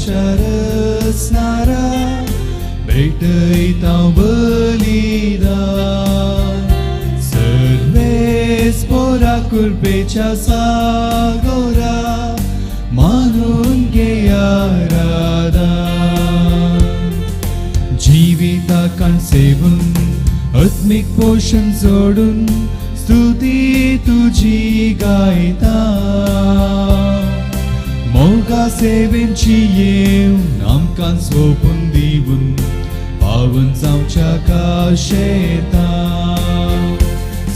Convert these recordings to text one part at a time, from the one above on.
मोगाच्या रसनारा भेटयता बलिदान सर्वेस पोरा कृपेच्या सागोरा मानून घेया राधा जिविता सेवून आत्मिक पोषण जोडून स्तुती तुझी गायता मोगा सेवेंची येवन आमकां सोपून दिवन पावन जावच्या काशेता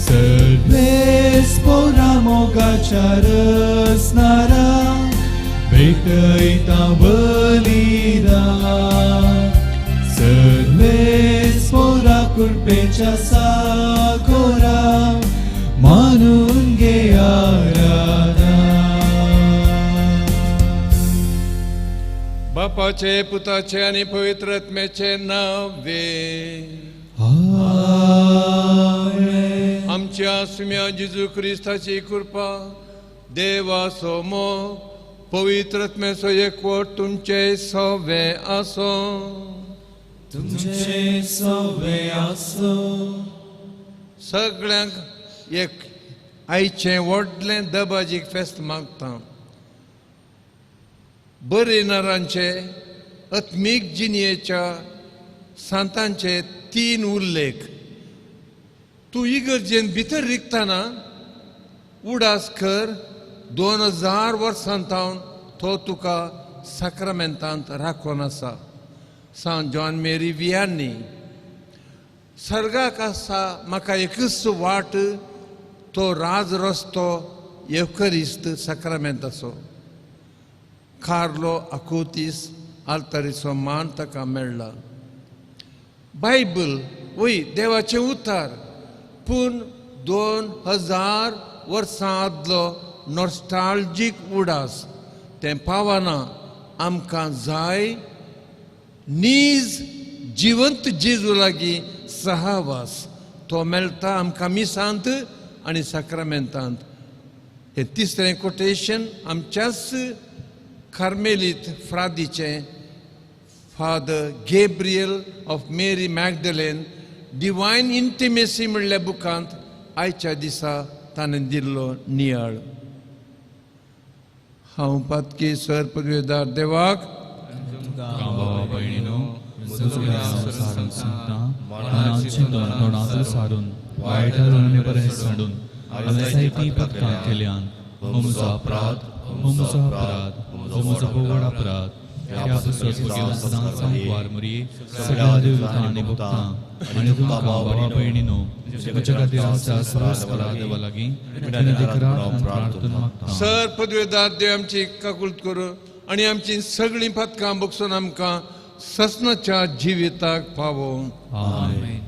सर्वेस पोरा मोगाच्या रसनारा भेटयता बलिदान सर्वेस पोरा कृपेच्या सागोरा मानून घेया राधा. बापाचे पुताचे आनी पवित्र आत्म्याचे नावे आमेन. आमच्या सुम्या जेजू क्रिस्ताची कृपा देवाचो मोग पवित्र आत्म्याचो एकवट तुमचे सवे आसो. तुमचे सवे आसो. सगळ्यांक एक आयचें व्हडलें दबाजीक फेस्त मागता. बरे नरांचे आत्मीक जिणयेच्या सांतांचे 3 उल्लेख. तूं इगर्जेन भितर रिगतना उडास कर 2000 वर्सां थावन तो तुका साक्रामेंतांत राखून आसा. सांत जॉन मेरी वियानी सर्गाक आसा म्हाका एकूच वाट तो राज रस्तो येवकरिस्त साक्रामेंताचो. कार्लो आकुतीस आल्तारीचो मान ताका मेळ्ळा. बायबल वय देवाचें उतार पूण 2000 वर्सां आदलो नॉस्टाल्जीक उडास तें पावना. आमकां जाय नीज जिवंत जेजू लागीं सहावास तो मेळटा आमकां मिसांत आनी साक्रामेंतांत. हें तिसरें कोटेशन आमच्याच कार्मेलीत फ्रादीचें Father Gabriel of Mary Magdalene divine intimacy म्हणल्या बुकांत आयच्या दिसा ताणें दिल्लो नियाळ. हांव पातकी सर पदवेदार देवाक भावा भयणीनो सारून सांगता तोंडांत सारून वायट बरें सांडून आलसायती पदकां केल्यान हो म्हजो अपराध हो म्हजो अपराध हो म्हजो भोवड अपराध. ह्या सदांच मुरी सगळ्या देवता आनी भक्तां आनी तुमकां भावा भयणीनो म्हज्या खातीर आमच्या सर्वस्वरा देवा लागीं विनंती करात प्रार्थना मागता. सर पदवेदार देव आमची काकुळट करूं आनी आमची सगळीं पदकां बगसून आमकां ससनाच्या जिविताक पावो. आमेन.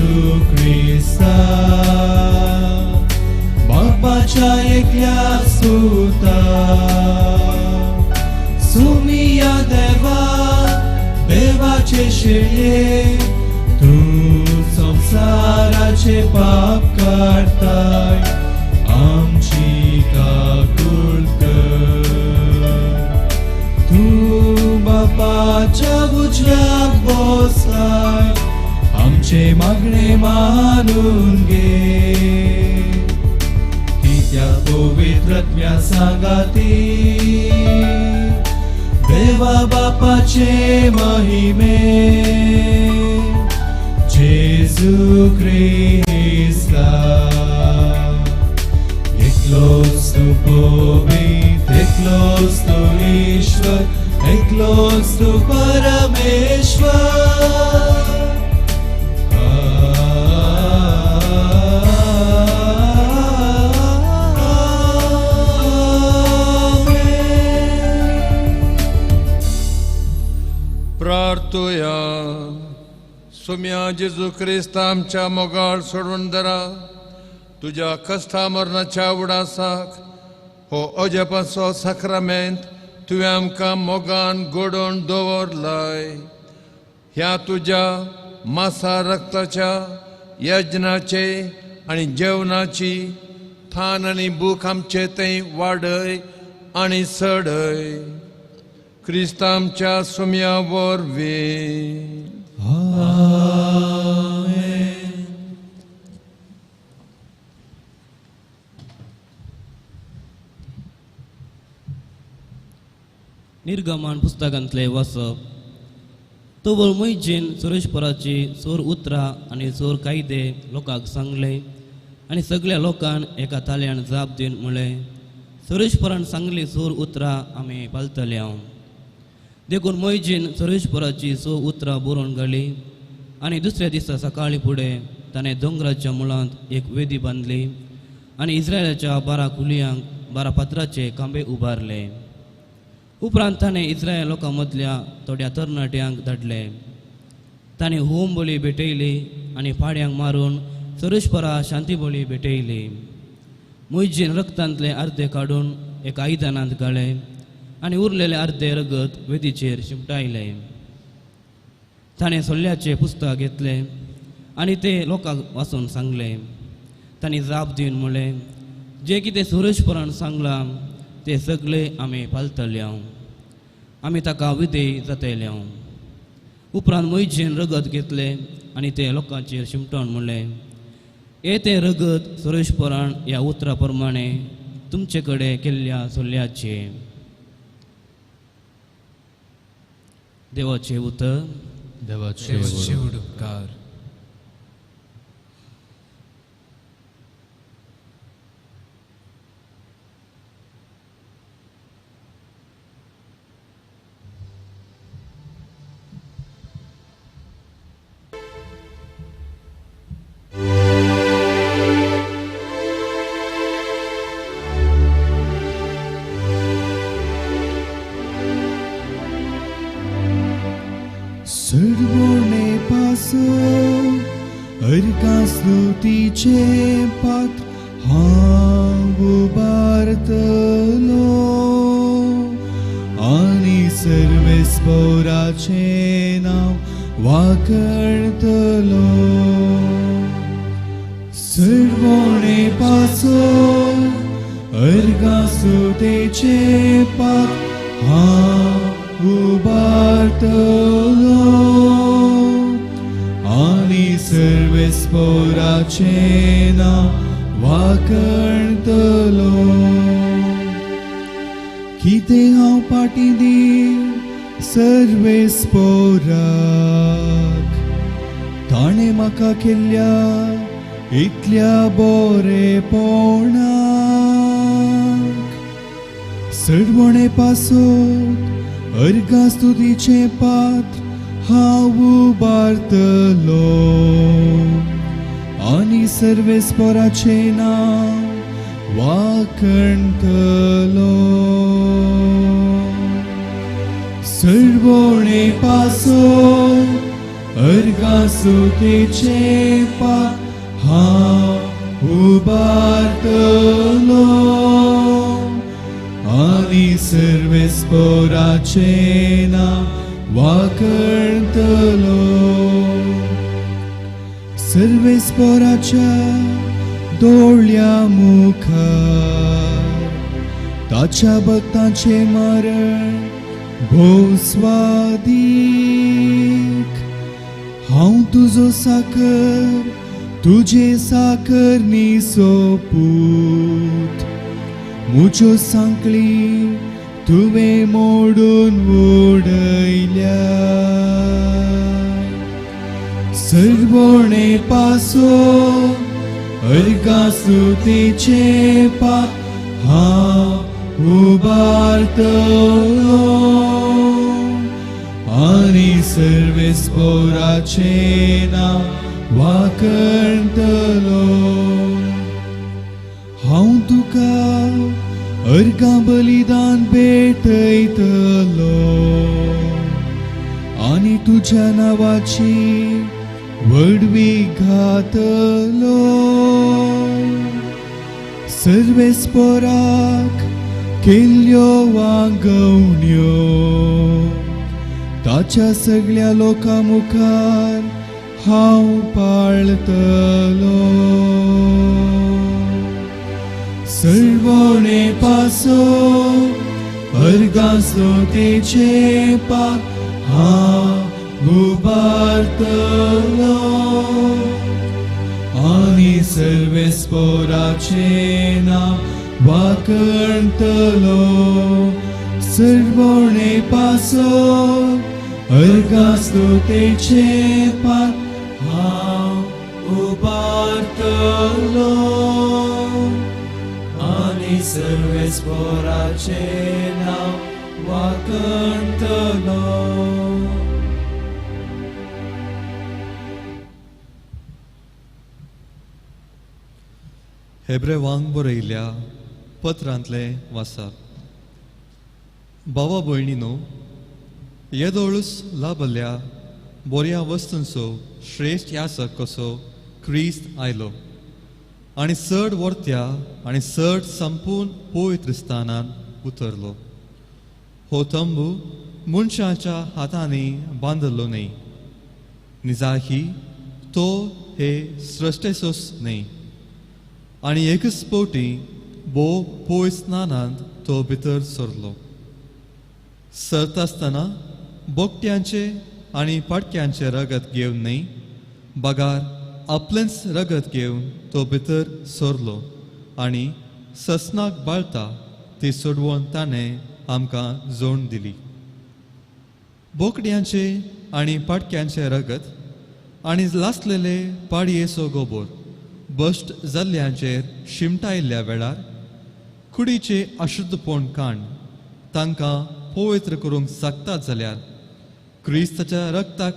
जेजू क्रिस्ता बापाच्या एकल्या सुता सुमिया देवा देवाचे शेळये तूं संवसाराचे पाप काडताय आमची काकूळ कर तूं बापाच्या उजव्याक बसलाय आमचे मागणे मानून घे कित्याक पवित्र आत्म्या सांगाती देवा बापाचे महिमे जेजू क्रिस्ता एकलोच तूं पवित्र एकलोच तूं ईश्वर एकलोच तूं परमेश्वर. प्रार्थुया. सोम्या जेजू क्रिस्ता आमच्या मोगाळ सोडून दरा तुज्या कश्टा मरणाच्या उडासाक हो अजापाचो साक्रामेंत तुवें आमकां मोगान गोडोवन दवरलाय. ह्या तुज्या मासा रक्ताच्या यज्ञाचे आनी जेवणाची थान आनी भूक आमचे थंय वाडय आनी चडय. क्रिस्ता आमच्या सोम्या वरवीं. निर्गमन पुस्तकांतले वाचप. तोवळ मोहिजेन सुरेशपराची चोर उतरां आनी चोर कायदे लोकांक सांगले आनी सगळ्या लोकांक एका ताळ्यान जाप दिवन म्हणलें, सुरेशपरान सांगली चोर उतरां आमी पालतले हांव. देखून मोहिजेन सुरेशपराची स उतरां बरोवन घाली आनी दुसऱ्या दिसा सकाळीं फुडें ताणें दोंगराच्या मुळांत एक वेदी बांदली आनी इस्रायलाच्या 12 कुलयांक 12 फातराचे खांबे उबारले. उपरांत ताणें इस्रायल लोकां मदल्या थोड्या तरणाट्यांक धाडले. ताणें होम बळी भेटयली आनी पाड्यांक मारून सरेशपरा शांती बळी भेटयली. मोहिजेन रक्तांतले अर्दे काडून एका आयदनांत घाले आनी उरलेले अर्दे रगत वेदीचेर शिंपटायले. ताणें सोल्ल्याचें पुस्तक घेतलें आनी तें लोकांक वाचून सांगलें. तांणी जाप दिवन म्हणलें, जें कितें सुरेशपरान सांगलां ते सगळे आमी पालतले हांव, आमी ताका विधेय जातले हांव. उपरांत मोहिजेन रगत घेतलें आनी तें लोकांचेर शिंपटोवन म्हणलें, हे तें रगत सुरेशपरान ह्या उतरा प्रमाणे तुमचे कडेन केल्ल्या सोल्ल्याचें. देवाचें उतर. देवाचें उपकार. सर्वणे पासो अर्का स्तुतीचे पात्र हांव उबारतलो आनी सर्वेस्पोराचें नांव वाखणतलो. सर्वणे पासो अर्का स्तुतीचे पात्र हांव उबारतलो आनी सर्वेस्पोराचें नांव वाखणतलो. कितें हांव फाटीं दी सर्वेस्पोराक ताणें म्हाका केल्ल्या इतल्या बोरेपणाक. सर्वणे पासत अर्घा स्तुतीचें पात्र हांव उबारतलो आनी सर्वेस्पोराचें नांव वाखणतलो. सर्वणे पासत अर्गासुतेचे पाक हांव उबारतलो आनी सर्वेस्पोराचे नांव वाखणतलो. सर्वेस्पोराच्या दोळ्या मुखार ताच्या भक्तांचें मरण भोव स्वादीक. हांव तुजो साकर तुजे साकर सोपूत मुजो सांकळी तुवें मोडून उडयल्या. सर्वोणे पासो अर्गासुतेचे पाक हांव उबारतलो आनी सर्वेस्पोराचे नांव वाखणतलो. हांव तुका अर्गां बलिदान भेटयतलो आनी तुज्या नांवाची व्हडवी घातलो. सर्वेस्पोराक केल्ल्यो वागवण्यो ताच्या सगळ्या लोकां मुखार हांव पाळतलो. सर्वोणे पासो अर्गासुतेचे पाक हांव उबारतलो आनी सर्वेस्पोराचे नांव वाखणतलो. सर्वोणे पासो अर्गासुतेचे पाक हांव उबारतलो आनी सर्वेस्पोराचे नांव वाखणतलो. हेब्रेवांक बरयल्या पत्रांतलें वाचप. भावा भयणीनो, येदोळूच लाभल्या बऱ्या वस्तूंचो श्रेश्ठ यासक कसो क्रिस्त आयलो आनी चड वर्त्या आनी चड संपूर्ण पवित्र स्थानान उतरलो. हो तंबू मनशाच्या हातांनी बांदलो न्हय, निजाही तो हे सृश्टेचोच न्हय. आनी एकच फावटी भोव पयस स्नानांत तो भितर सरलो. सरतासतना बोकट्यांचे आनी पाटक्यांचे रगत घेवन न्हय, बगार आपलेंच रगत घेवन तो भितर सरलो आनी ससनाक बाळता ती सोडवून ताणें आमकां जोड दिली. बोकड्यांचे आनी पाटक्यांचे रगत आनी लासलेले पाडयेचो गोबोर बश्ट जाल्ल्यांचेर शिमटायल्ल्या वेळार कुडीचे अशुद्धपण काण तांकां पवित्र करूंक शकतात जाल्यार क्रिस्ताच्या रक्ताक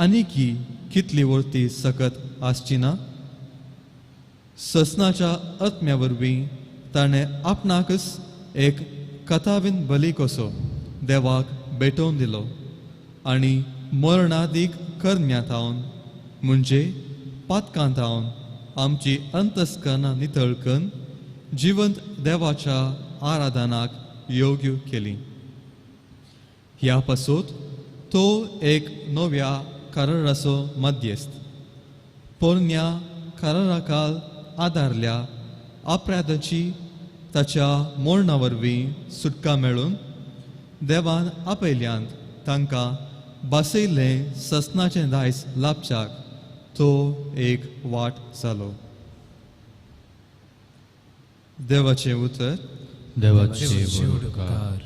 आनीकी कितली वर्ती सकत आसची ना? ससनाच्या आत्म्या वरवीं ताणें आपणाकच एक कथावीन बली कसो देवाक भेटोवन दिलो आनी मरणादीक करण्यांत म्हणजे पातकांत आमची अंतस्करणां नितळ करून जिवंत देवाच्या आराधनाक योग्य केली. ह्या पासून तो एक नव्या कराराचो मध्यस्थ, पोरण्या कराराकाल आदारल्या अपराधाची ताच्या मरणा वरवीं सुटका मेळून देवान आपयल्यान तांकां बसयल्लें ससनाचें दायज लाभच्याक तो एक वाट जालो. देवाचें उतर. देवाचे उपकार.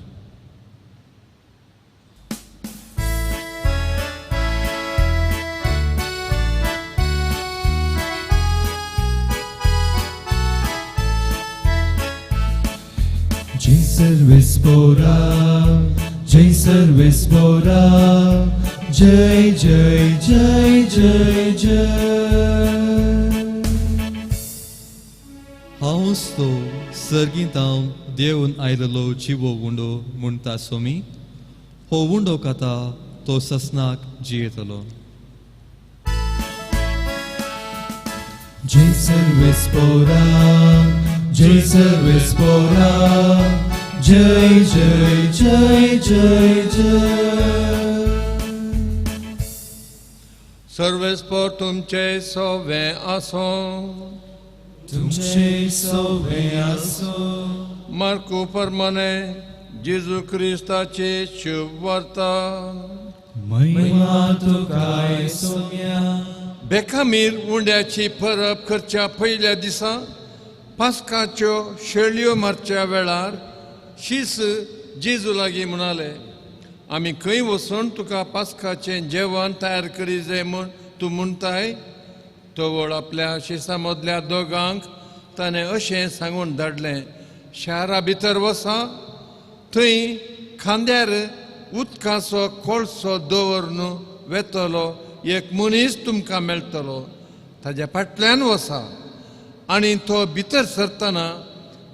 जय सर्वेस्पोरा, जय सर्वेस्पोरा, जय जय जय जय जय. हांवच तो सर्गींत देवून आयलेलो जिवो उंडो म्हणटा सोमी, हो उंडो कथा तो ससनाक जियेतलो. जय सर्वेस्पोरा, जय सर्वेस्पोरा, जय जय जय जय जय. सर्वेस्पोर तुमचे सोवे आसो. तुमचे सोवे आसो. मार्कू परमाने जेजू क्रिस्ताचे शुभ वार्ता. महिमा तुका सोम्या. बेकामीर उंड्याची परब करच्या पयल्या दिसा पास्काच्यो शेळयो मारच्या वेळार शीस जेजू लागीं म्हणाले, आमी खंय वचून तुका पास्काचें जेवण तयार करी जाय म्हूण तूं म्हणटाय? तवळ आपल्या शिसा मदल्या दोगांक ताणें अशें सांगून धाडलें, शारा भितर वसा, थंय खांद्यार उदकाचो कोळसो दवरून वेतलो एक मनीस तुमकां मेळटलो, ताज्या फाटल्यान वसा आनी तो भितर सरतना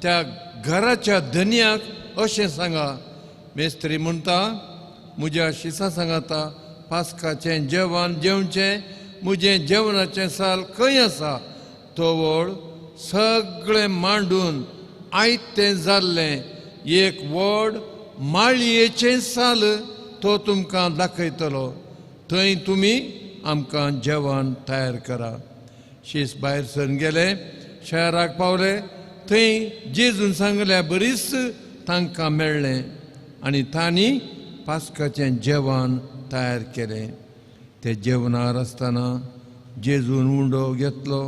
त्या घराच्या धनयाक अशें सांगा, मेस्त्री म्हणटा म्हज्या शिसा सांगाता पास्काचें जेवण जेवचें, म्हजें जेवणाचें साल खंय आसा? तवळ सगळें मांडून आयतें जाल्लें एक व्हड माळयेचें साल तो तुमकां दाखयतलो, थंय तुमी आमकां जेवण तयार करा. शीस भायर सरून गेले, शहराक पावले, थंय जेजून सांगल्या बरीच तांकां मेळ्ळें आनी तांणी पास्काचें जेवण तयार केलें. ते जेवणार आसतना जेजून उंडो घेतलो,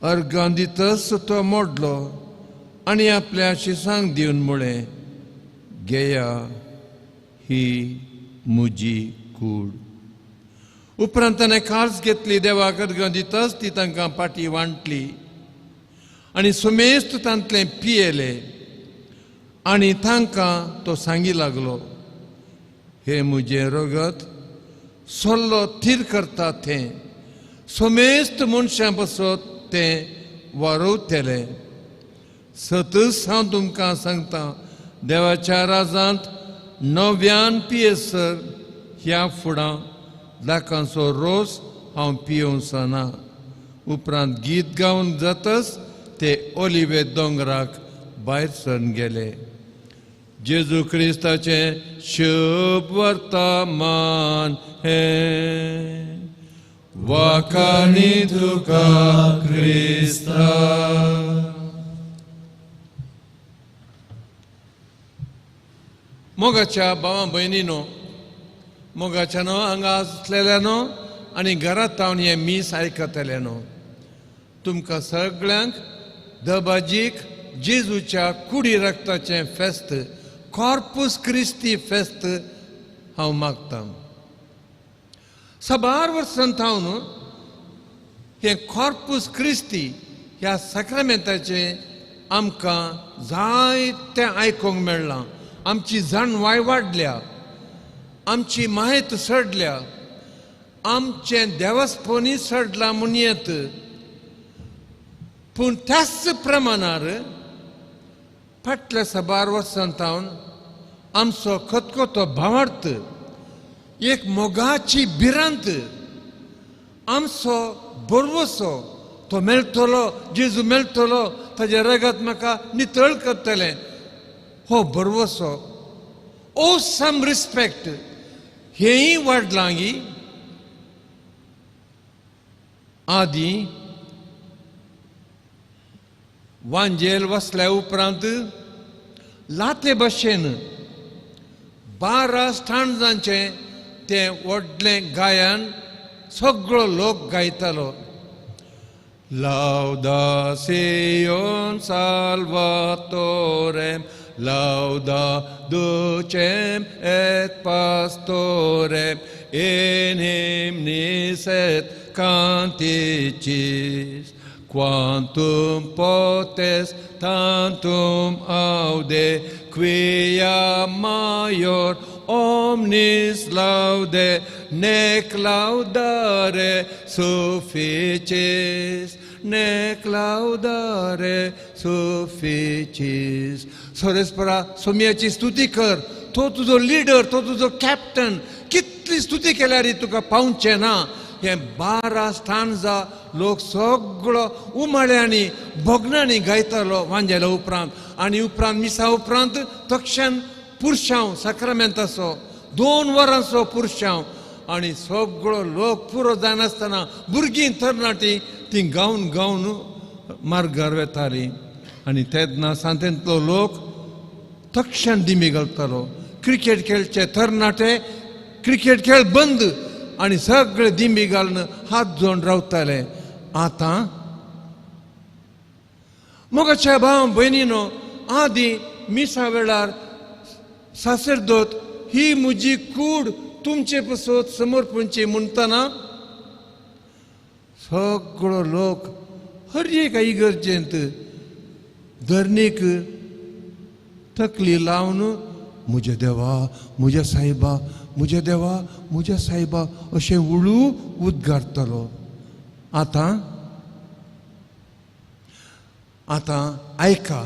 अर्गां दितच तो मोडलो आनी आपल्या शिसांक दिवन म्हळें, घेया, ही म्हजी कूड. उपरांत ताणें खास घेतली, देवाक अर्गां दितच ती तांकां पाटी वांटली आनी सुमेस्त तांतलें पियेले आनी तांकां तो सांगी लागलो, हें म्हजें रगत सल्लो थीर करता तें, समेस्त मनशां पासत तें वारवतलें. सतच हांव तुमकां सांगता, देवाच्या राजांत नव्यान पियेसर ह्या फुडां दाकांचो रोस हांव पियोवचो ना. उपरांत गीत गावन जातच ते ओलिवे दोंगराक भायर सरून गेले. जेजू क्रिस्ताचें शुभ वर्तमान हें. वाखाणी तुका क्रिस्ता. मोगाच्या भावा भयणीनो, मोगाच्यानो हांगा आसलेल्यानो आनी घरांत हांव हें मीस आयकतल्यानो, तुमकां सगळ्यांक दबाजीक जेजूच्या कुडी रक्ताचें फेस्त, कॉर्पूस क्रिस्ती फेस्त हांव मागतां. साबार वर्सां थावन हें कॉर्पूस क्रिस्ती ह्या साक्रामेंताचें आमकां जायतें आयकूंक मेळ्ळां. आमची जाणवाय वाडल्या, आमची माहेत सडल्या, आमचें देवस्पनी सडलां म्हूण येत. पूण त्याच प्रमाणार फाटल्या साबार वर्सां थावन आमचो खतखतो भावार्थ, एक मोगाची भिरांत, आमचो भरवसो तो मेळटलो, जेजू मेळटलो, ताजें रगत म्हाका नितळ करतलें, हो भरवसो, ओ सम रिस्पेक्ट हेंय वाडलां. आदीं वांजेल वसल्या उपरांत लाते भशेन 12 स्टांजांचें तें व्हडलें गायन सगळो लोक गायतालो. Lauda Sion Salvatorem, lauda ducem et pastorem, in hymnis et canticis, quantum potes tantum aude, quia maior omnis laude, nec laudare sufficis, nec laudare sufficis. सोरेस्परा सोम्याची स्तुती कर, तो तुजो लिडर, तो तुजो कॅप्टन, कितली स्तुती केल्यार तुका पावचें ना. हे 12 स्टांजा लोक सगळो उमाळ्यांनी भोगणांनी गायतालो वांजेल्या उपरांत. आनी उपरांत मिसा उपरांत तक्षण पुरशांव साक्रामेंताचो 2 वरांचो पुरशांव आनी सगळो लोक पुरो जायनासतना भुरगीं तरणाटीं तीं गावन गावन मार्गार वेतालीं. आनी तेन्ना सांतेंतलो लोक तक्षण दिमी घालतालो. क्रिकेट खेळचे तरणाटे क्रिकेट खेळ बंद आनी सगळे दिमी घालून हात जोडून रावताले. आतां मोगाच्या भाव भयणीनो, आदी मिसा वेळार सासरदोत ही म्हजी कूड तुमचे पसत समर्पणची म्हणटना सगळो लोक हर एका इगर्जेंत धरणीक तकली लावन म्हज्या देवा म्हज्या सायबा म्हज्या देवा म्हज्या सायबा अशें उळू उद्गारतालो. आतां आतां आयका,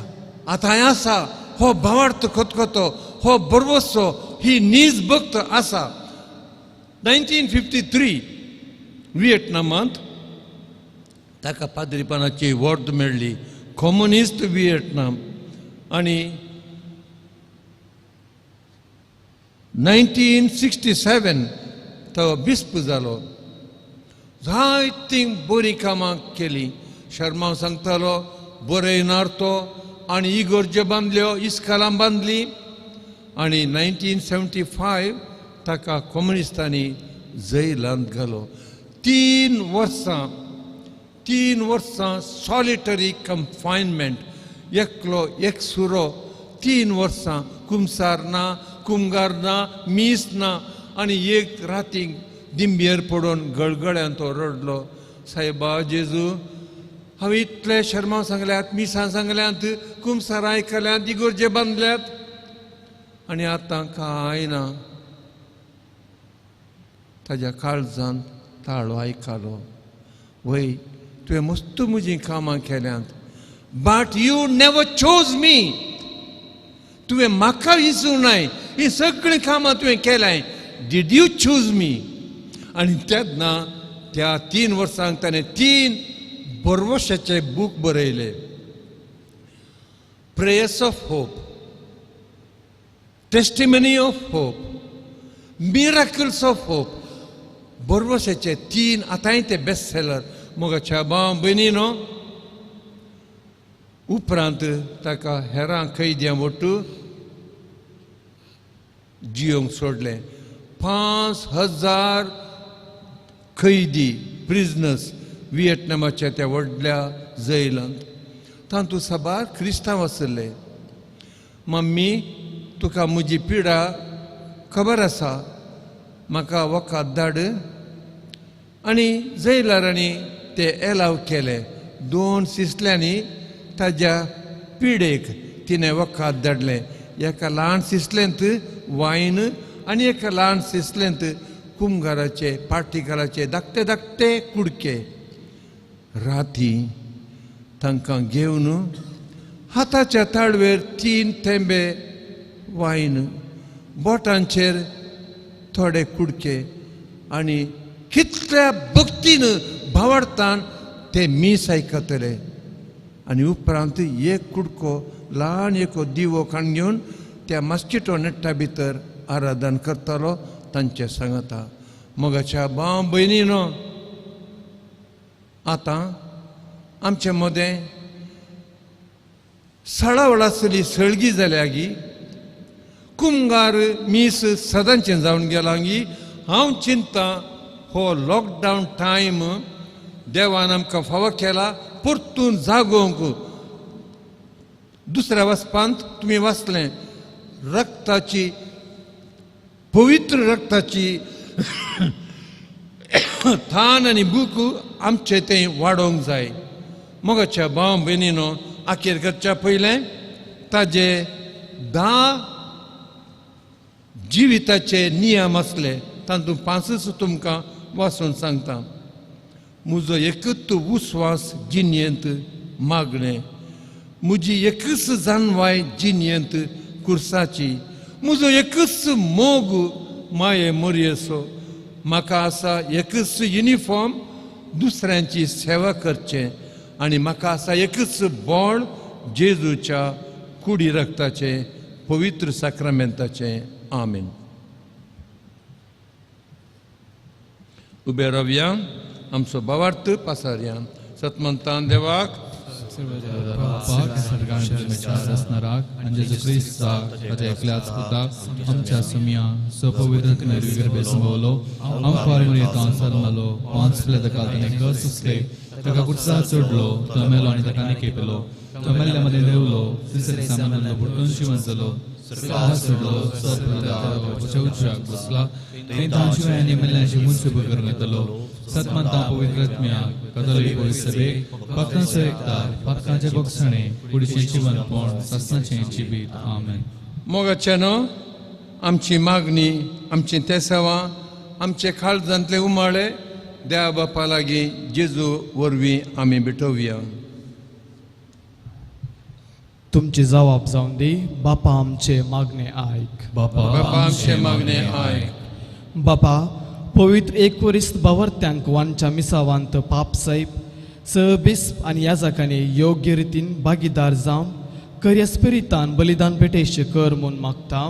आतां हें आसा हो भावार्थ खतखतो, हो बरवसो, ही नीज भक्त आसा. 1953 व्हिएतनामांत ताका पाद्रीपणाची वर्द मेळ्ळी, कम्युनिस्ट व्हिएतनाम. आनी 1967 तो बिस्प जालो. जायतीं बरीं कामां केलीं. शर्मा सांगतालो बरयनार तो आनी इगर्ज्यो बांदल्यो, इस्कालां बांदलीं. आनी 1975 ताका कम्युनिस्टांनी जैलांत घालो. 3 वर्सां, 3 वर्सां सॉलिटरी कन्फायनमेंट, एकलो एकसुरो 3 वर्सां, कुमसार ना, कुमगार ना, मीस ना. आनी एक राती दिंबेर पडून गळगळ्यान तो रडलो, सायबा जेजू, हांवें इतले शर्मा सांगल्यात, मिसां सांगल्यांत, कुमसारां आयकल्यांत, इगर्जे बांदल्यात आनी आतां कांय ना. ताज्या काळजान ताळो आयकलो, वय तुवें मस्त म्हजीं कामां केल्यांत, but you never chose me. तुवें म्हाका विसूंक नाय, हीं सगळीं कामां तुवें केल्यांय, did you choose मी? आनी तेन्ना त्या 3 वर्सांक ताणें 3 बरवशाचे बूक बरयले, prayers of hope, testimony of hope, miracles of hope. बरवशाचे 3 आतांय ते बेस्ट सेलर. मोगाच्या भाव भयणीनो, उपरांत ताका हेरां कैद्यां वट्टू जियोंक सोडलें. 5000 कैदी प्रिजनर्स व्हिएतनामाच्या त्या व्हडल्या जैलांत, तातूंत साबार क्रिस्तांव आशिल्ले. मम्मी, तुका म्हजी पिडा खबर आसा, म्हाका वखद धाड. आनी जैलारांनी ते एलाव केले. 2 सिसल्यांनी ताज्या पिडेक तिणें वखद धाडलें. एका ल्हान सिसलेंत वायन आनी एका ल्हान सिसलेंत कुमगाराचे पार्टिकलाचे धाकटे धाकटे कुडके. राती तांकां घेवन हाताच्या ताळवेर 3 थेंबे वायन, बोटांचेर थोडे कुडके आनी कितल्या भक्तीन भावार्थान ते मीस आयकतले. आनी उपरांत एक कुडको ल्हान एक दिवो काण घेवन त्या मस्किटो नेट्टा भितर आराधन करतालो तांचे सांगता. मोगाच्या भाव भयणीनो, आतां आमचे मदें सळावळ आसली सळगी जाल्या गी, कुमगार मीस सदांचें जावन गेलां गी. हांव चिंता हो लॉकडावन टायम देवान आमकां फावो केला परतून जागोवंक. दुसऱ्या वाचपांत तुमी वाचलें, रक्ताची पवित्र रक्ताची थान आनी बूक आमचे तें वाडोवंक जाय. मोगाच्या भाव भयणीनो, आखेर करच्या पयलें ताजे 10 जिविताचे नियम आसले, तातूंत 5 तुमकां वाचून सांगता. म्हजो एकच उस्वास जिणेंत मागणें, म्हजी एकच जानवाय जिणेंत कुर्साची, म्हजो एकच मोग माये मोरयेचो, म्हाका आसा एकच युनिफॉर्म, दुसऱ्यांची सेवा करचें आनी म्हाका आसा एकच बळ, जेजूच्या कुडी रक्ताचें पवित्र साक्रामेंताचें. आमेन. उबे रावया, आमचो भावार्थ पासारया. सतमंतान देवाक आमच्या सुमया पवित्र संभवलो ताका कुटसा चडलो, तो मेलो आनी ताका निकेपलो, तो मेल्ल्या मदें देंवलो, तिसऱ्या दिसा मेल्लो बुडटून जिवन जालो, चडलो, उजव्याक बसला, थंय तांची आनी मेल्ल्यांची मुंसुब करून येतलो. सतमंता पवित्र आत्म्याक, कथोलीक सभेक, भक्तांचो एकतार, पातकांचे भोगसणे, कुडीचें जिवनपण, सासणाचें जिवीत. आमेन. मोगाच्यानो, आमची मागणी, आमची तेसावां, आमचे काळजांतले उमाळे देवा बापा लागीं जेजू वरवीं आमी भेटोवया. तुमची जवाब जावन दी. बापा आमचे मागणे आयक. बापा आमचे मागणे आयक. बापा, पवित्र एकवरिस्त बावर्त्यांक वांच्या मिसावांत पाप साहेब सहबिस्प आनी याजकांनी योग्य रितीन भागीदार जावन कर्य स्पिरितान बलिदान भेटेशे कर म्हूण मागता.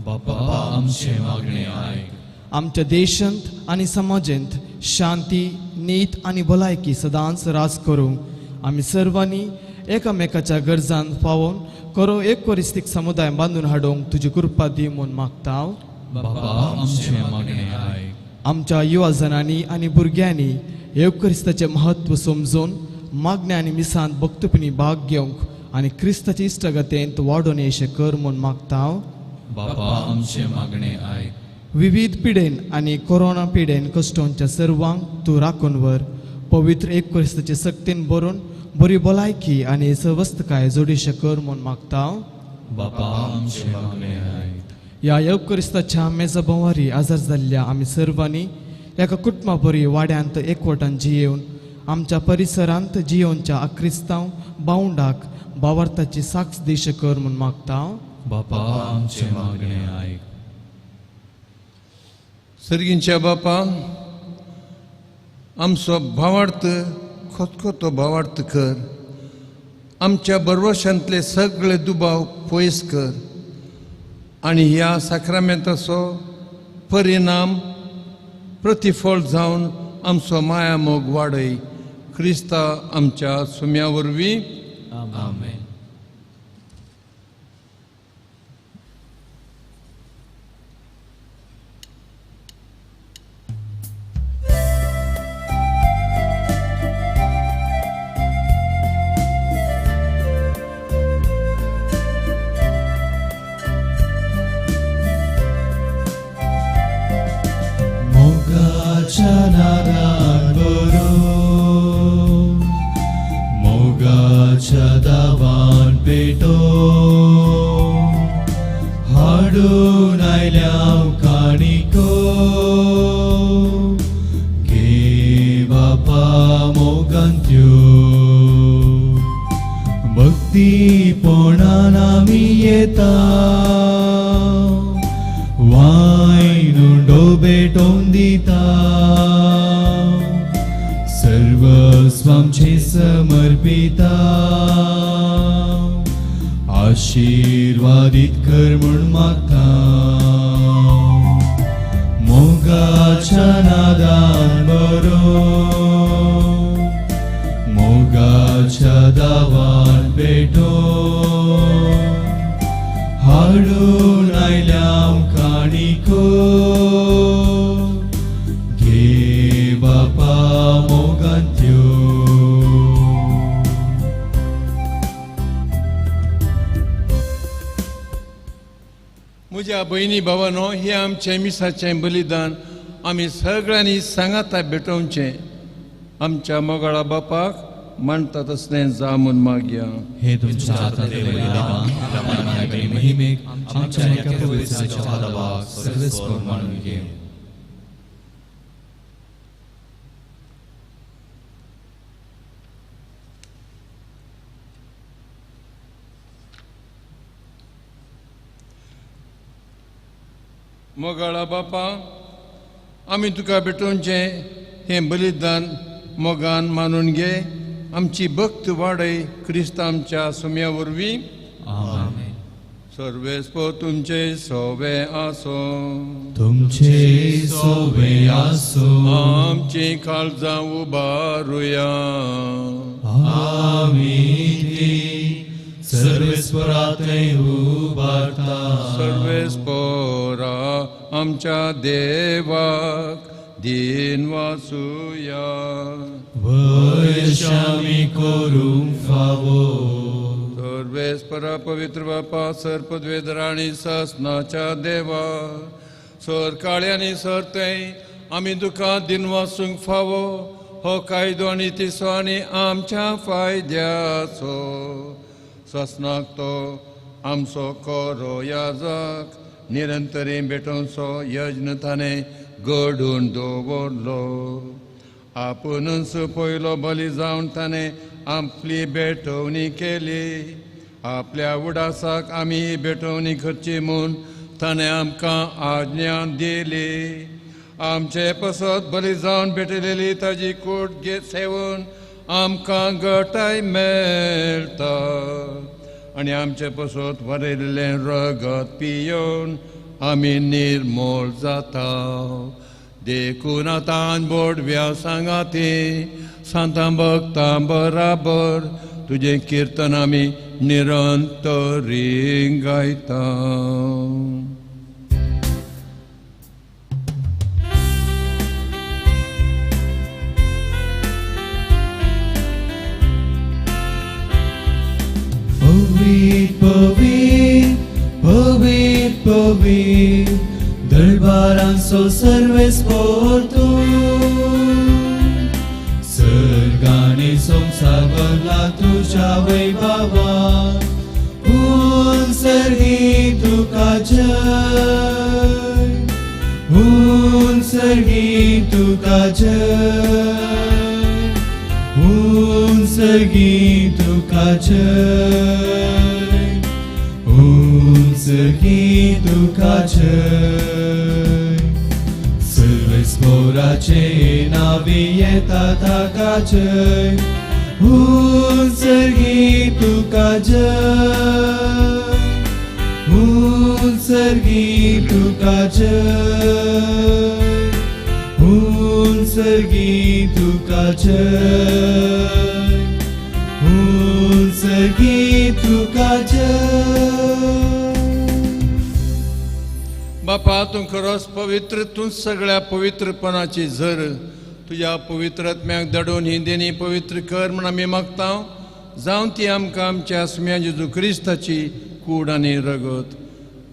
बापा आमचे मागणे आयक. आमच्या देशांत आनी समाजांत शांती, नीत आनी भलायकी सदांच राज करूं. आमी सर्वांनी एकामेकाच्या गरजान पावोवन करो एकवरिस्तीक समुदाय बांदून हाडूंक तुजी कृपा दी म्हूण मागता. बापा आमचे मागणे आयक. आमच्या युवा जणांनी आनी भुरग्यांनी येवक्रिस्ताचें म्हत्व समजून मागण्या आनी मिसांत भक्तपणी भाग घेवंक आनी क्रिस्ताचे इश्टागतेंत वाडोवन येशें कर म्हूण मागता. बापा आमचे मागणे आयक. विविध पिडेन आनी कोरोना पिडेन कश्टोंच्या सर्वांक तूं राखून व्हर. पवित्र एकक्रिस्ताचे सक्तीन भरून बरी भलायकी आनी सवस्तकाय जोडीशें कर म्हूण मागता. बापा आमचे मागणे आयक. ह्या येवक्रिस्ताच्या मेजा भोंवारी आजार जाल्ल्या आमी सर्वांनी एका कुटुंबा बरी वाड्यांत एकवटान जियेवन आमच्या परिसरांत जियोवच्या आक्रिस्तांव भावंडाक भावार्थाची साक्ष दिशें कर म्हूण मागता. बापा आमचे मागणे आयक. सर्गींच्या बापा, आमचो भावार्थ खोतखोतो भावार्थ कर. आमच्या बरवशांतले सगळे दुबाव पयस कर आनी ह्या साक्रामेंताचो परिणाम प्रतिफळ जावन आमचो मायामोग वाडय. क्रिस्ता आमच्या सुम्या वरवीं. आमेन. मोगाच्या दावान पेटो हाडून आयल्या काणिको, घे बापा मोगांत्यो भक्तीपणान आमी येता, वायन डोबेटोवन दिता, सर्वस्वामचे समर्पिता, आशीर्वादीत कर म्हूण मागता. मोगाच्या नादान बरो, मोगाच्या दावान पेटो हाडून आयल्या काणिको, घे बापा मोगांत्यो. म्हज्या भयणी भावानो, हें आमचें मिसाचें बलिदान आमी सगळ्यांनी सांगाता भेटोवचें. आमच्या मोगाळा बापाक मानता तसलें जा म्हूण मागया. हे तुमच्या हातांतलें बलिदान महिमेक आमच्या एका पवित्राच्या आदाबाक सर्वेस्पर मानून घे. मोगाळा बापा, आमी तुका भेटोवचें हें बलिदान मोगान मानून घे, आमची भक्त वाडय क्रिस्त आमच्या सुम्या वरवीं. आमेन. सर्वेस्पो तुमचे सोवे आसो, तुमचे सोवे आसो. आमची काळजां उबारुया. आमी ती सर्वेस्परातय उबारता. सर्वेस्पोरा आमच्या देवाक दिन वासुया. वैशामी करूंक फावो. सर्वेस्परा पवित्र बापा सर पदवेदर आनी ससनाच्या देवा, सर काळे आनी सर थंय आमी तुका दिन वासूंक फावो. हो कायदो आनी तिसो आनी आमच्या फायद्याचो ससनाक तो आमचो कोरो याजक निरंतरी भेटोवचो यज्ञ ताणें घडून दवरलो. आपुणूच पयलो बली जावन ताणें आपली भेटवणी केली. आपल्या उडासाक आमी भेटवणी करची म्हूण ताणें आमकां आज्ञा दिली. आमचे पसत बली जावन भेटलेली ताजी कूट घेत सेवन आमकां गटाय मेळटा आनी आमचे पसत वरयल्लें रगत पियोवन आमी निर्मोल जाता. देखून आतां बोडव्या सांगाती सांतां भक्तां बराबर तुजें किर्तन आमी निरंतरी गायता. पवीत पवीत पवीत पवीत दरबारांचो सर्वेस्पोर तूं, सर्ग आनी संवसार भरला तुज्या वैभवान. उंचर्गी तुका जय, उंचर्गी तुका जय, उंचर्गी तुका जय, उंचर्गी तुका जय. सर्वेस्पोराचे नावी येता ताका जय, उंचर्गी तुका जय, उंचर्गी तुका जय, उंचर्गी तुका जय, उंचर्गी तुका जय. बापा तूं खरोच पवित्र, तूं सगळ्या पवित्रपणाची झर. तुज्या पवित्र आत्म्याक धाडून ही देणी पवित्र कर म्हूण आमी मागता. जावन ती आमकां आमच्या सुम्या जेजू क्रिस्ताची कूड आनी रगत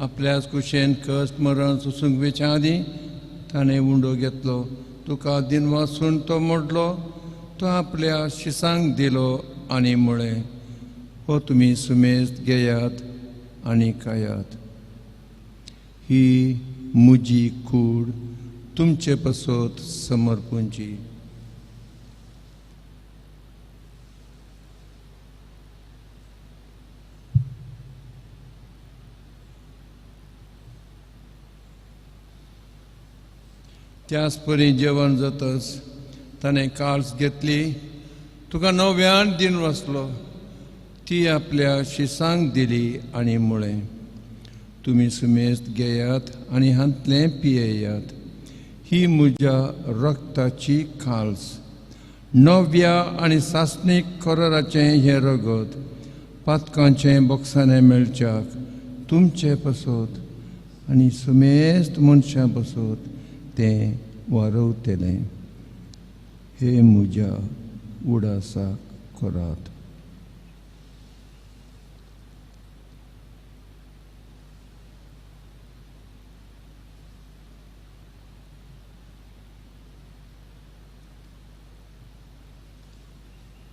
आपल्याच कुशेन कश्ट मरण सोसूंक वेच्या आदीं ताणें उंडो घेतलो. तुका दिन वासून तो मोडलो, तो आपल्या शिसांक दिलो आनी म्हळें, हो तुमी सुमेस्त घेयात आनी खायात. ही म्हजी कूड तुमचे पसत समर्पूंची. त्याच परी जेवण जातच ताणें काळस घेतली, तुका नव्यान दिन वाचलो, ती आपल्या शिसांक दिली आनी म्हळें, तुमी सुमेस्त घेयात आनी हांतलें पियेयात. ही म्हज्या रक्ताची काल्स, नव्या आनी सासणीक कराराचें हें रगत पातकांचें बोक्साणें मेळच्याक तुमचे पसत आनी सुमेस्त मनशां पसत तें वारवतलें. हे म्हज्या उडासाक करात.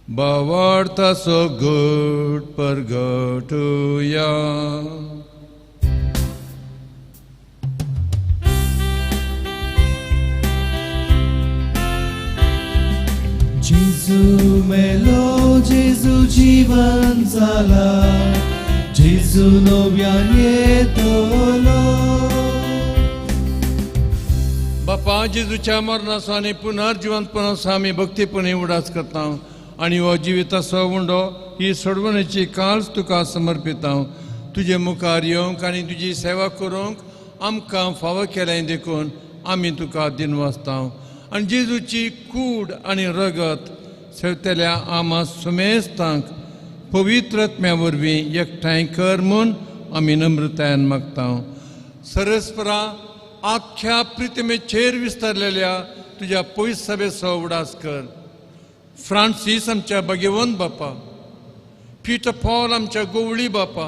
भावार्थाचो घट परगटुया. जेजू मेलो, जेजू जीवन जाला, जेजू नव्यान येतलो. बापा बापा, जेजूच्या मरणाचो आनी पुनर्जिवंतपणाचो आमी भक्तीपणी उडास करता आनी हो जिविताचो उंडो ही सोडवणेची काळज तुका समर्पिता. तुजे मुखार येवंक आनी तुजी सेवा करूंक आमकां फावो केलें देखून आमी तुका दिनवासता. आनी जेजूची कूड आनी रगत सेवतल्या आमा सुमेस्तांक पवित्र आत्म्या वरवीं एकठांय कर म्हूण आमी नम्रतायेन मागता. सरस्परा आख्ख्या प्रितमेचेर विस्तारलेल्या तुज्या पयस सभेचो उडास कर. फ्रांसीस आमच्या भगवंत बापा, पीटर पॉल आमच्या गोवळी बापा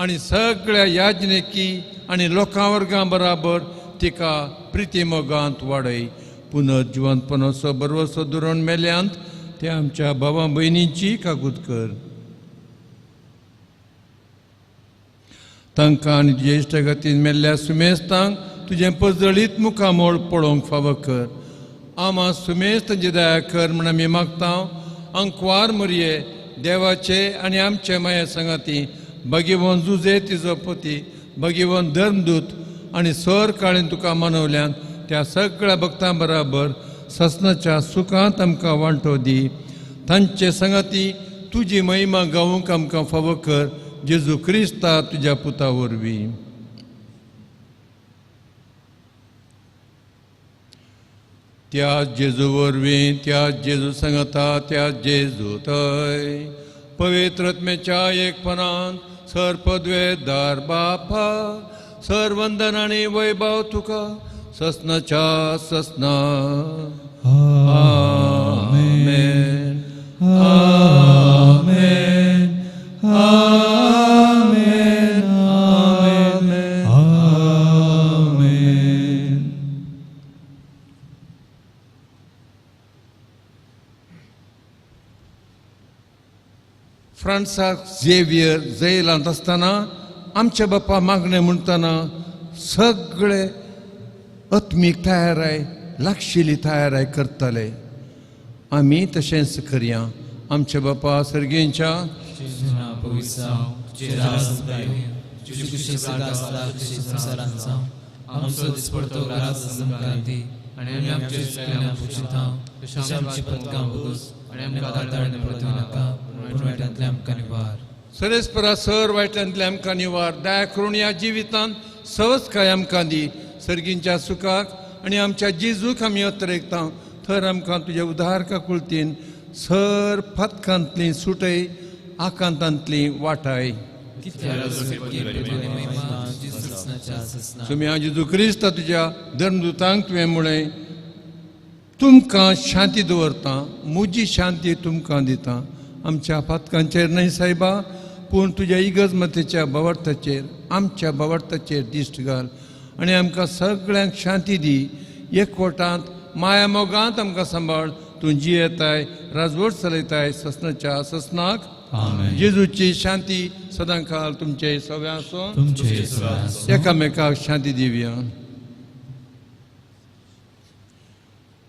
आनी सगळ्या याजनेकी आनी लोकां वर्गां बराबर तिका प्रितीमोगांत वाडय. पुनर्जिवंतपणाचो बरवसो धरून मेल्यांत ते आमच्या भावा भयणींची कागूत कर. तांकां आनी तुज्या इश्टागतीन मेल्ल्या सुमेस्तांक तुजें पजळीत मुखामोळ पळोवंक फावो कर. आमा सुमेस्त तांची दया कर म्हूण आमी मागता. अंकवार मरये देवाचे आनी आमचे माये सांगाती भगवंत जुजे तिजो पती भगवंत धर्मदूत आनी सर काळेन तुका मनवल्यान त्या सगळ्या भक्तां बराबर ससनाच्या सुखांत आमकां वांटो दी. तांचे सांगाती तुजी महिमा गावूंक आमकां फावो कर. जेजू क्रिस्ता तुज्या पुता वरवीं. त्या जेजू वरवीं, त्या जेजू सांगता, त्या जेजू थंय पवित्र आत्म्याच्या एकपणान सर पदवेदार बापा सर वंदन आनी वैभव तुका ससनाच्या ससना. आमेन. आमेन. आमेन. आमेन. आमेन. फ्रांसाक झेवियर जैलांत आसतना आमच्या बापा मागणें म्हणटना सगळे आत्मीक तयाराय लागशिल्ली तयाराय करताले. आमी तशेंच करया. आमच्या बापा सर्गेंच्या आमचो दिसपडतो ग्रास आमकां दी आनी आमी आमचे चुकल्यां पुशिता तशें आमची पदकां भोगोस आनी आमकां ताळणे पडूं नाका पूण वायटांतलें आमकां निवार. सरेस्परा सर वायटांतलें आमकां निवार. दया करून ह्या जिवितांत सहजकाय आमकां दी. सर्गींच्या सुखाक आनी आमच्या जेजूक आमी अत्रेकता थर आमकां तुज्या उदार काकुळतीन सर फातकांतली सुटय आकांतांतली वाटाय. तुमी जेजू क्रिस्ता तुज्या धर्मदूतांक तुवें म्हळें तुमकां शांती दवरता, म्हजी शांती तुमकां दिता. आमच्या पातकांचेर न्हय सायबा, पूण तुज्या इगर्जमतेच्या भावार्थाचेर आमच्या भावार्थाचेर दिश्ट घाल आनी आमकां सगळ्यांक शांती दी. एकवटांत माया मोगांत आमकां सांबाळ. तूं जियेताय राजवट चलयताय ससनाच्या ससनाक. जेजूची शांती सदांकाल तुमचे सगळ्यां आसूं. एकामेकाक शांती दिवया.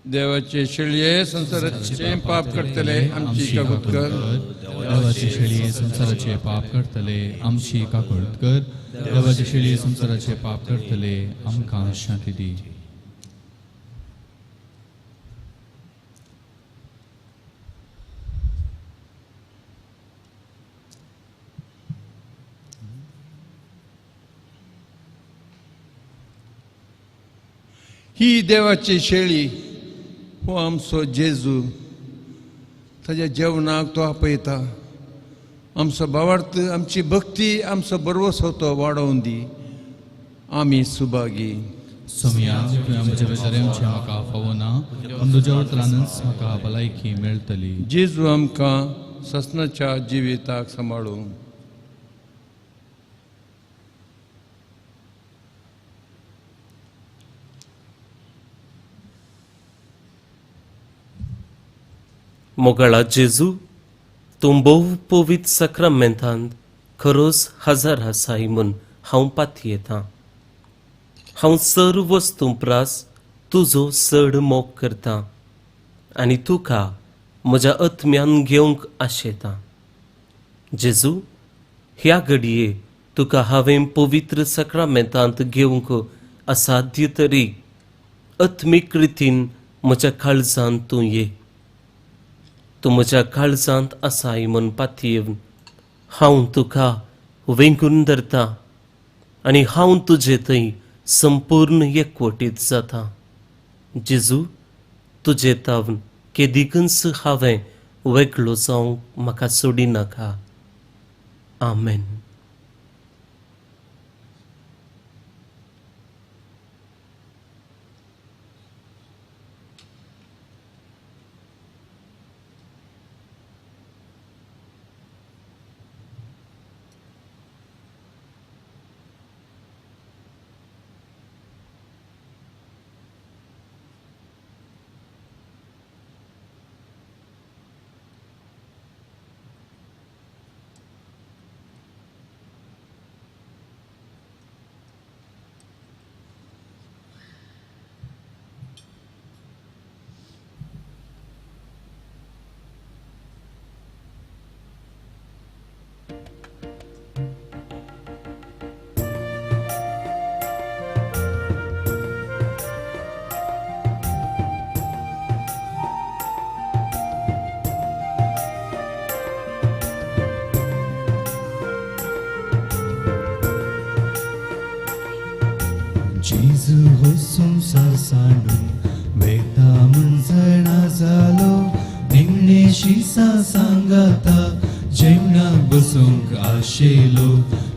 देवाचे शेळये संवसाराचे पाप करतले आमची काकूत कर. देवाचे शेळये संवसाराचे पाप करतले आमची काकूत कर. देवाचे शेळये संवसाराचे पाप करतले आमकां शांती दी. ही देवाची शेळी हो आमचो जेजू. ताज्या जेवणाक तो आपयता. आमचो भावार्थ, आमची भक्ती, आमचो बरवसो तो वाडोवन दी. आमी सुभागी. सोमया तुवें म्हज्या बेजाऱ्यांचें म्हाका फावना, पूण तुज्या उतरानच म्हाका भलायकी मेळटली. जेजू आमकां ससनाच्या जिविताक सांबाळूं. मोगाळा जेजू, तूं भोव पवित्र साक्रामेंतांत खरोच हजार आसाय म्हूण हांव पातयेतां. हांव सर वस्तूं प्रास तुजो चड मोग करतां आनी तुका म्हज्या आत्म्यान घेवंक आशेतां. जेजू, ह्या घडये तुका हांवें पवित्र साक्रामेंतांत घेवंक असाध्य तरी आत्मीक रितीन म्हज्या काळजांत तूं ये. तूं म्हज्या काळजांत आसाय म्हूण पातयेवन हांव तुका वेंगून धरता आनी हांव तुजे थंय संपूर्ण एकवटीत जाता. जेजू, तुजे तावन केदिकूच हांवें वेगळो जावंक म्हाका सोडिनाका. आमेन. जेजू हो संवसार सांडून वेता म्हूण जाणा जालो, निमणे शिसा सांगाता जेवणाक बसूंक आशेलो.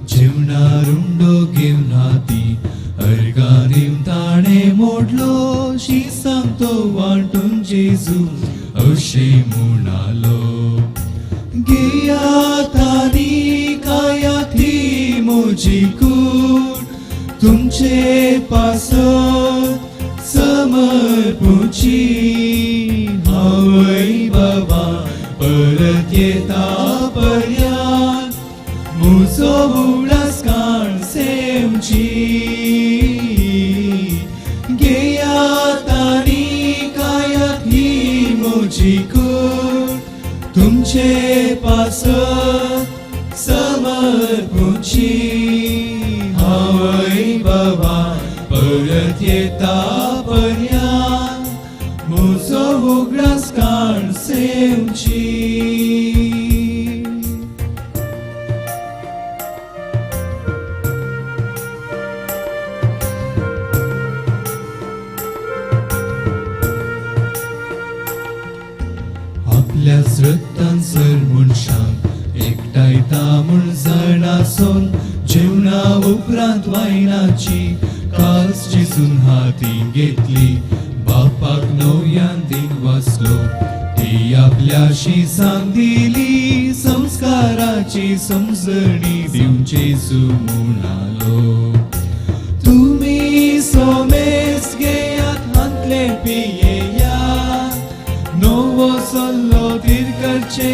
जेवणार उंडो घेवन हाती अर्गां दिवन ताणें मोडलो, शिसांक तो वांटून जेजू अशें म्हणालो, घेयात आनी खायात ही म्हजी कूड, तुमचे पासत समर्पुची. हांवय बाबा परत येता पर्यान, म्हजो उगडास काण सेमची. घेयात आनी खायात ही म्हजी कूड, तुमचे पासत समर्पुची. हांवय बाबा परत येता पर्यान, म्हजो उगडास काण सेमची. आपल्या रक्तान सर मनशांक एकठांयता म्हूण जाणा आसून, जेवणा उपरांत वायनाची कास जेजून हाती घेतली, बापाक नव्यान दिन वाचलो, ती आपल्या शिसांक दिली, संस्काराची समजणी दिवन जेजू म्हणालो, तुमी सोमेस घेयात हांतले पियेयात, नवो सल्लो धीर करचे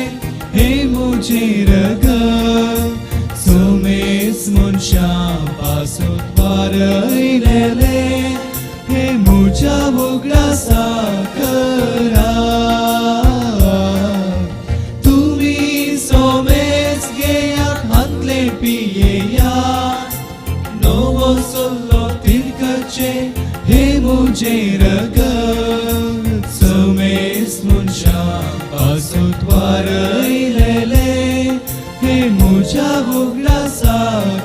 हे म्हजें रगत, सोमेस मनशां पासत वारयलेले हे म्हज्या उगडासा करा. तुमी सोमेस घेयात हांतले पियेयात, नवो सल्लो धीर करचे हे म्हजें रगत, सोमेस मनशां पासत वारयलेले हे म्हज्या उगडासा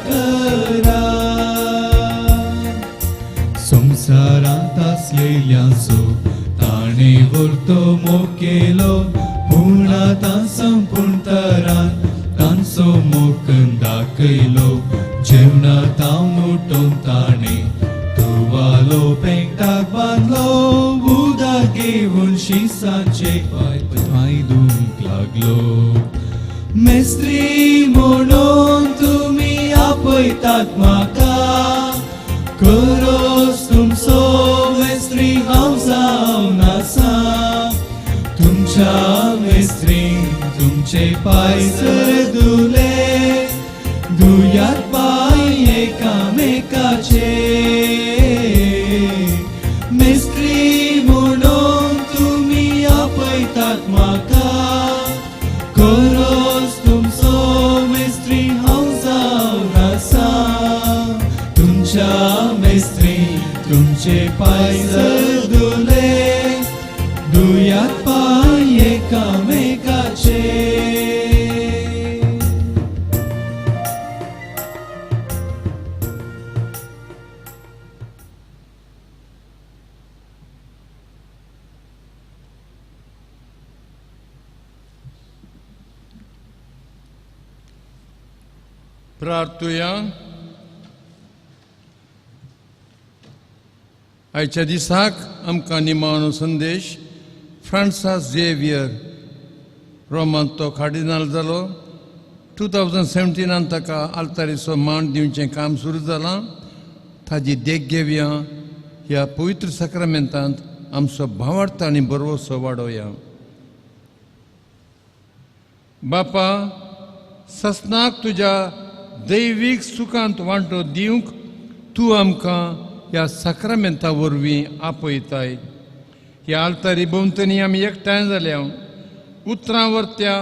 करा. संवसारांत आसलेल्यांचो ताणें व्हरतो मोग केलो, पूण आतां संपूर्ण तरान तांचो मोग दाखयलो. जेवणा तावन उठोवन ताणें तुवालो पेंटाक बांदलो, उदक घेवन शिसांचे पांय पांय धुवंक लागलो. मेस्त्री म्हणून तुमी आपयतात म्हाका, खरोच तुमचो मेस्त्री हांव जावन आसा. तुमच्या मेस्त्रीन तुमचे पांय सर धुले, धुयात पांय एकामेकाचे. मेस्त्री म्हणून तुमी आपयतात म्हाका, खरोच तुमचो मेस्त्री हांव जावन आसा. तुमच्या मेस्त्री तुमचे पांय सर धुयात पांय एकामेकाचे. प्रार्थुया. आयच्या दिसाक आमकां निमाणो संदेश फ्रांसिस झेवियर रोमांत तो कार्डिनाल जालो. 2017 ताका आल्तारीचो मान दिवचें काम सुरू जालां. ताजी देख घेवया. ह्या पवित्र साक्रामेंतांत आमचो भावार्थ आनी बरवसो वाडोवया. बापा, ससनाक तुज्या दैवीक सुखांत वांटो दिवंक तूं आमकां ह्या साक्रामेंता वरवीं आपयताय. ह्या आल्तारी भोंवतणी आमी एकठांय जाल्या. उतरां वरत्या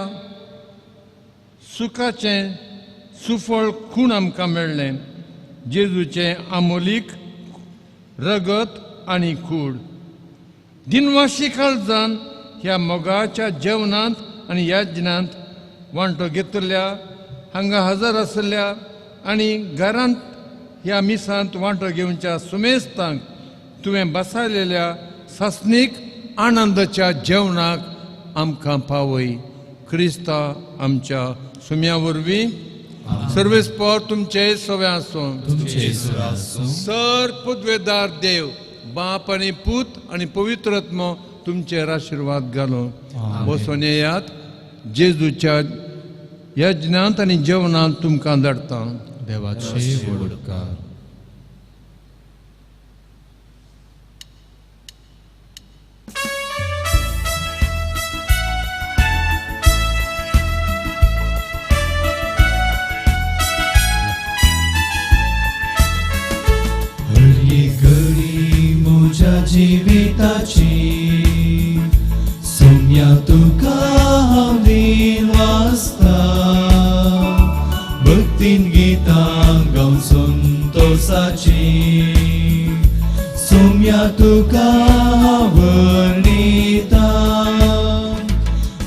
सुखाचें सुफळ खूण आमकां मेळ्ळें. जेजूचें आमोलीक रगत आनी कूड. दिनवाशी काळजान ह्या मोगाच्या जेवणांत आनी याज्ञांत वांटो घेतल्या हांगा हजर आसल्या आनी घरांत ह्या मिसांत वांटो घेवच्या सुमेस्तांक तुवें बसायलेल्या सासणीक आनंदाच्या जेवणाक आमकां पावय. क्रिस्ता आमच्या सुम्या वरवीं. सर्वेस्पर तुमचे सवे आसूं. सर पदवेदार देव बाप आनी पूत आनी पवित्र आत्मो तुमचेर आशिर्वाद घालूं. बसून येयात. जेजूच्या यज्ञांत आनी जेवणांत तुमकां धाडटा. देवाचे व्हड उपकार. हर एक घडी म्हज्या जिविताची सोम्या तुका हांव दिन वाचता. भक्तीन गितां गावन संतोसाची सोम्या तुका हांव वर्णिता.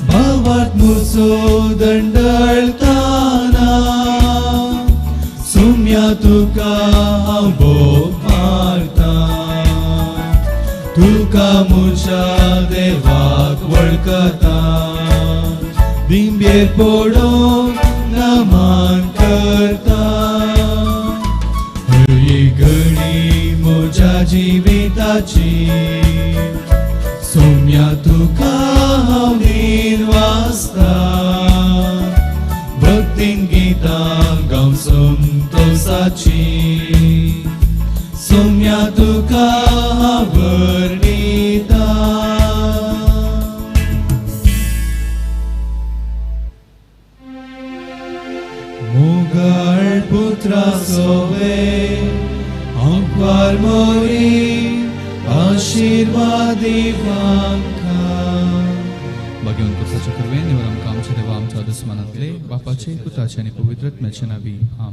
भावार्थ म्हजो दंडळताना सोम्या तुका हांव बोब मारता. तुका म्हज्या देवाक वळखता. दिंबेर पडोवन नमन करता. हर एक घडी म्हज्या जिविताची सोम्या तुका हांव दिन वाचता. भक्तीन गितां गावन संतोसाची सोम्या तुका हांव वर्णिता. मोगाळ पुत्रा सोवे आंकवार मोरी आशिर्वादी आमकां. भाग्यवंत पुरसाचे कृपेन निवर आमकां आमच्या देवा आमच्या दुस्मानांतले बापाचे पुताचे आनी पवित्र आत्म्याचे नांवी. आमेन.